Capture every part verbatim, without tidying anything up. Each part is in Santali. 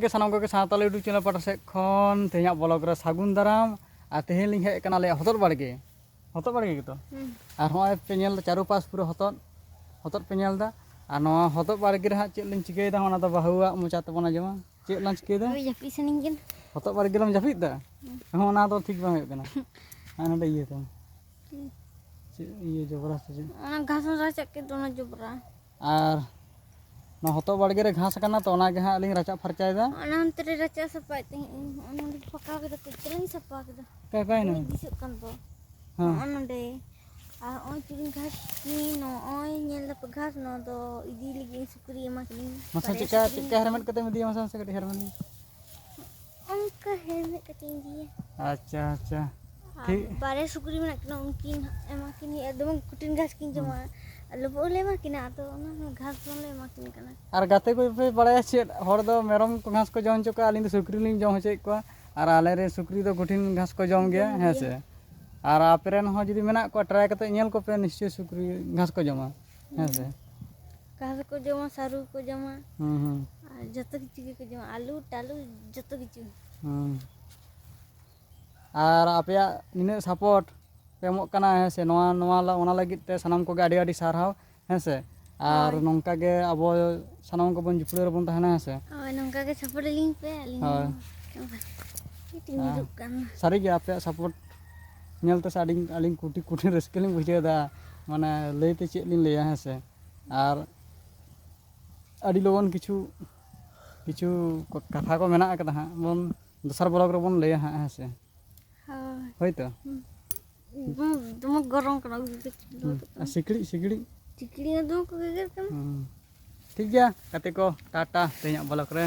ᱜᱮ ᱥᱟᱱᱟᱢ ᱠᱚᱜᱮ ᱥᱟᱶᱛᱟᱞ YouTube channel ᱯᱟᱦᱴᱟ ᱥᱮᱫ ᱠᱷᱚᱱ ᱛᱮᱦᱮᱧᱟᱜ vlog ᱨᱮ ᱥᱟᱹᱜᱩᱱ ᱫᱟᱨᱟᱢ᱾ ᱟᱨ ᱛᱮᱦᱮᱧ ᱞᱤᱧ ᱦᱮᱡ ᱟᱠᱟᱱᱟ ᱟᱞᱮᱭᱟᱜ ᱦᱚᱛᱚᱫ ᱵᱟᱲᱜᱮ᱾ ᱦᱚᱛᱚᱫ ᱵᱟᱲᱜᱮ ᱜᱮᱛᱚ? ᱦᱩᱸ᱾ ᱟᱨ ᱦᱚᱸᱜᱼᱚᱭ ᱯᱮ ᱧᱮᱞ ᱮᱫᱟ ᱪᱟᱨᱩᱯᱟᱥ ᱯᱩᱨᱟᱹ ᱦᱚᱛᱚᱫ, ᱦᱚᱛᱚᱫ ᱯᱮ ᱧᱮᱞ ᱮᱫᱟ᱾ ᱟᱨ ᱱᱚᱣᱟ ᱦᱚᱛᱚᱫ ᱵᱟᱲᱜᱮ ᱨᱮ ᱦᱟᱸᱜ ᱪᱮᱫ ᱞᱤᱧ ᱪᱤᱠᱟᱹᱭᱮᱫᱟ, ᱚᱱᱟ ᱫᱚ ᱵᱟᱹᱦᱩᱣᱟᱜ ᱢᱚᱪᱟ ᱛᱮᱵᱚᱱ ᱟᱸᱡᱚᱢᱟ᱾ ᱪᱮᱫ ᱞᱟᱝ ᱪᱤᱠᱟᱹᱭᱮᱫᱟ? ᱳᱭ, ᱡᱟᱹᱯᱤᱫ ᱥᱟᱱᱟᱧ ᱠᱟᱱᱟ᱾ ᱦᱚᱛᱚᱫ ᱵᱟᱲᱜᱮ ᱨᱮᱢ ᱡᱟᱹᱯᱤᱫ ᱮᱫᱟ? ᱦᱩᱸ᱾ ᱦᱚᱸ, ᱚᱱᱟ ᱫᱚ ᱴᱷᱤᱠ ᱵᱟᱝ ᱦᱩᱭᱩᱜ ᱠᱟᱱᱟ᱾ ᱟᱨ ᱱᱚᱰᱮ ᱤᱭᱟᱹ ᱛᱟᱢ᱾ ᱦᱩᱸ᱾ ᱪᱮᱫ ᱤᱭᱟᱹ ᱡᱚᱵᱽᱨᱟ ᱥᱮ ᱪᱮᱫ? ᱚᱱᱟ ᱜᱷᱟᱥ ᱨᱟᱪᱟᱜ ᱠᱮᱫ ᱫᱚ, ᱚᱱᱟ ᱡᱚᱵᱽᱨᱟ᱾ ᱟᱨ ᱱᱚᱣᱟ ᱦᱚᱛᱚᱫ ᱵᱟᱲᱜᱮ ᱨᱮ ᱜᱷᱟᱥ ᱟᱠᱟᱱᱟ, ᱛᱚ ᱚᱱᱟ ᱜᱮ ᱦᱟᱸᱜ ᱞᱤᱧ ᱨᱟᱪᱟᱜ ᱯᱷᱟᱨᱪᱟᱭᱮᱫᱟ᱾ ᱚᱱᱟ ᱚᱱᱛᱮ ᱨᱮ ᱨᱟᱪᱟ ᱥᱟᱯᱷᱟᱭᱮᱫ ᱛᱟᱦᱮᱸᱫ ᱤᱧ, ᱦᱚᱸᱜᱼᱚ ᱱᱚᱸᱰᱮ ᱯᱷᱟᱸᱠᱟ ᱠᱮᱫᱟ ᱠᱚ, ᱪᱮᱫ ᱞᱤᱧ ᱥᱟᱯᱷᱟ ᱠᱮᱫᱟ? ᱚᱠᱟᱭ ᱯᱟᱭᱱᱟ? ᱵᱟᱹᱧ ᱫᱤᱥᱟᱹᱜ ᱠᱟᱱ ᱫᱚ᱾ ᱦᱮᱸ᱾ ᱦᱚᱸᱜᱼᱚ ᱱᱚᱸᱰᱮ᱾ ᱟᱨ ᱦᱚᱸᱜᱼᱚᱭ ᱪᱩᱨᱩᱡ ᱜᱷᱟᱥ ᱠᱤ ᱱᱚᱜᱼᱚᱭ ᱧᱮᱞ ᱫᱟᱯᱮ ᱜᱷᱟᱥ, ᱱᱚᱣᱟ ᱫᱚ ᱤᱫᱤ ᱞᱟᱹᱜᱤᱫ ᱤᱧ ᱥᱩᱠᱨᱤ ᱮᱢᱟ ᱠᱤᱱᱟᱹᱧ᱾ ᱢᱟᱥᱮ ᱵᱟᱨᱭᱟ ᱪᱮᱠᱟ, ᱥᱩᱠᱨᱤᱧ ᱪᱮᱠᱟ ᱮᱢᱟ ᱦᱮᱨᱢᱮᱫ ᱠᱤᱱᱟ᱾ ᱠᱟᱛᱮᱢ ᱤᱫᱤᱭᱟ? ᱢᱟᱥᱮ, ᱢᱟᱥᱮ ᱠᱟᱹᱴᱤᱡ ᱦᱮᱨᱢᱮᱫ ᱢᱮ᱾ ᱚᱱᱠᱟ ᱦᱮᱨᱢᱮᱫ ᱠᱟᱛᱮᱧ ᱤᱫᱤᱭᱟ᱾ ᱟᱪᱪᱷᱟ, ᱟᱪᱪᱷᱟ᱾ ᱟᱨ ᱴᱷᱤᱠ᱾ ᱵᱟᱨᱭᱟ ᱥᱩᱠᱨᱤ ᱢᱮᱱᱟᱜ ᱠᱤᱱᱟ, ᱩᱱᱠᱤᱱ ᱮᱢᱟ ᱠᱤᱱ ᱦᱩᱭᱩᱜᱼᱟ, ᱫᱚᱢᱮ ᱠᱩᱴᱷᱤᱱ ᱜᱷᱟᱥ ᱠᱤᱱ ᱡᱚᱢᱟ᱾ ᱦᱩᱸ᱾ ᱟᱨ ᱞᱩᱵᱩᱜ ᱦᱚᱸᱞᱮ ᱮᱢᱟ ᱠᱤᱱᱟ, ᱟᱫᱚ ᱚᱱᱟ ᱦᱚᱸ ᱜᱷᱟᱥ ᱵᱟᱝᱞᱮ ᱮᱢᱟ ᱠᱤᱱ ᱠᱟᱱᱟ᱾ ᱟᱨ ᱜᱟᱛᱮ ᱠᱚ ᱯᱮ ᱵᱟᱲᱟᱭᱟ ᱪᱮᱫ, ᱦᱚᱲ ᱫᱚ ᱢᱮᱨᱚᱢ ᱠᱚ ᱜᱷᱟᱥ ᱠᱚ ᱡᱚᱢ ᱦᱚᱪᱚ ᱠᱚᱣᱟ, ᱟᱹᱞᱤᱧ ᱫᱚ ᱥᱩᱠᱨᱤ ᱞᱤᱧ ᱡᱚᱢ ᱦᱚᱪᱚᱭᱮᱫ ᱠᱚᱣᱟ᱾ ᱟᱨ ᱟᱞᱮᱨᱮᱱ ᱥᱩᱠᱨᱤ ᱫᱚ ᱠᱩᱴᱷᱤᱱ ᱜᱷᱟᱥ ᱠᱚ ᱡᱚᱢ ᱜᱮᱭᱟ, ᱡᱚᱢ ᱦᱮᱸ ᱜᱮᱭᱟ᱾ ᱥᱮ? ᱟᱨ ᱟᱯᱮ ᱨᱮᱱ ᱦᱚᱸ ᱡᱩᱫᱤ ᱢᱮᱱᱟᱜ ᱠᱚᱣᱟ, try ᱠᱟᱛᱮ ᱧᱮᱞ ᱠᱚᱯᱮ, ᱱᱤᱥᱪᱚᱭ ᱥᱩᱠᱨᱤ ᱜᱷᱟᱥ ᱠᱚ ᱡᱚᱢᱟ, ᱦᱮᱸ ᱥᱮ? ᱦᱩᱸ᱾ ᱜᱷᱟᱥ ᱠᱚ ᱡᱚᱢᱟ, ᱥᱟᱹᱨᱩ ᱠᱚ ᱡᱚᱢᱟ᱾ ᱦᱩᱸ, ᱦᱩᱸ᱾ ᱟᱨ ᱡᱚᱛᱚ ᱠᱤᱪᱷᱩ ᱜᱮᱠᱚ ᱡᱚᱢᱟ, ᱟᱹᱞᱩ ᱴᱟᱞᱩ ᱡᱚᱛᱚ ᱠᱤᱪᱷᱩ᱾ ᱦᱩᱸ᱾ ᱟᱨ ᱟᱯᱮᱭᱟᱜ ᱱᱤᱱᱟᱹᱜ support ᱯᱮ ᱮᱢᱚᱜ ᱠᱟᱱᱟ, ᱦᱮᱸ ᱥᱮ, ᱱᱚᱣᱟ, ᱱᱚᱣᱟ ᱞᱟ-, ᱚᱱᱟ ᱞᱟᱹᱜᱤᱫ ᱛᱮ ᱥᱟᱱᱟᱢ ᱠᱚᱜᱮ ᱟᱹᱰᱤ ᱟᱹᱰᱤ ᱥᱟᱨᱦᱟᱣ, ᱦᱮᱸ ᱥᱮ᱾ ᱟᱨ ᱦᱳᱭ᱾ ᱱᱚᱝᱠᱟ ᱜᱮ ᱟᱵᱚ ᱥᱟᱱᱟᱢ ᱠᱚᱵᱚᱱ ᱡᱩᱯᱲᱟᱹᱣ ᱨᱮᱵᱚᱱ ᱛᱟᱦᱮᱱᱟ, ᱦᱮᱸ ᱥᱮ᱾ ᱦᱳᱭ, ᱱᱚᱝᱠᱟ ᱜᱮ support ᱟᱹᱞᱤᱧ ᱯᱮ, ᱟᱹᱞᱤᱧ ᱦᱳᱭ᱾ ᱦᱚᱸ᱾ ᱛᱤᱧ ᱟᱨ ᱦᱤᱡᱩᱜ ᱠᱟᱱ᱾ ᱥᱟᱹᱨᱤᱜᱮ ᱟᱯᱮᱭᱟᱜ support ᱧᱮᱞ ᱛᱮ ᱥᱮ ᱟᱹᱰᱤ, ᱟᱹᱞᱤᱧ ᱠᱩᱴᱷᱤ, ᱠᱩᱴᱷᱤᱱ ᱨᱟᱹᱥᱠᱟᱹ ᱞᱤᱧ ᱵᱩᱡᱷᱟᱹᱣ ᱮᱫᱟ, ᱢᱟᱱᱮ ᱞᱟᱹᱭ ᱛᱮ ᱪᱮᱫ ᱞᱤᱧ ᱞᱟᱹᱭᱟ, ᱦᱮᱸ ᱥᱮ᱾ ᱟᱨ ᱟᱹᱰᱤ ᱞᱚᱜᱚᱱ ᱠᱤᱪᱷᱩ, ᱠᱤᱪᱷᱩ ᱠᱚ, ᱠᱟᱛᱷᱟ ᱠᱚ ᱢᱮᱱᱟᱜ ᱟᱠᱟᱫᱟ ᱦᱟᱸᱜ, ᱵᱚᱱ ᱫᱚᱥᱟᱨ vlog ᱨᱮᱵᱚᱱ ᱞᱟᱹᱭᱟ ᱦᱟᱸᱜ, ᱦᱮᱸ ᱥᱮ᱾ ᱦᱳᱭ᱾ ᱦᱳᱭ ᱛᱚ? ᱦᱩᱸ᱾ ᱫᱚᱢᱮ, ᱫᱚᱢᱮ ᱜᱚᱨᱚᱢ ᱠᱟᱱᱟ, ᱩᱫᱽᱜᱟᱹᱨ ᱠᱟᱱᱟ᱾ ᱦᱩᱸ᱾ ᱟᱨ ᱥᱤᱠᱲᱤᱡ, ᱥᱤᱠᱲᱤᱡ? ᱥᱤᱠᱲᱤᱡ ᱦᱚᱸ ᱫᱚᱢᱮ ᱠᱚ ᱜᱮᱜᱮᱨ ᱠᱟᱱᱟ᱾ ᱦᱩᱸ᱾ ᱴᱷᱤᱠ ᱜᱮᱭᱟ ᱜᱟᱛᱮ ᱠᱚ, ᱴᱟᱴᱟ᱾ ᱛᱮᱦᱮᱧᱟᱜ vlog ᱨᱮ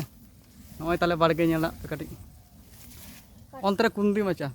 ᱱᱚᱜᱼᱚᱭ ᱛᱟᱞᱮ ᱵᱟᱲᱜᱮ ᱧᱮᱞᱟᱜ ᱯᱮ ᱠᱟᱹᱴᱤᱡ᱾ ᱚᱱᱛᱮ ᱨᱮ ᱠᱩᱸᱫᱽᱨᱤ ᱢᱟᱪᱟ᱾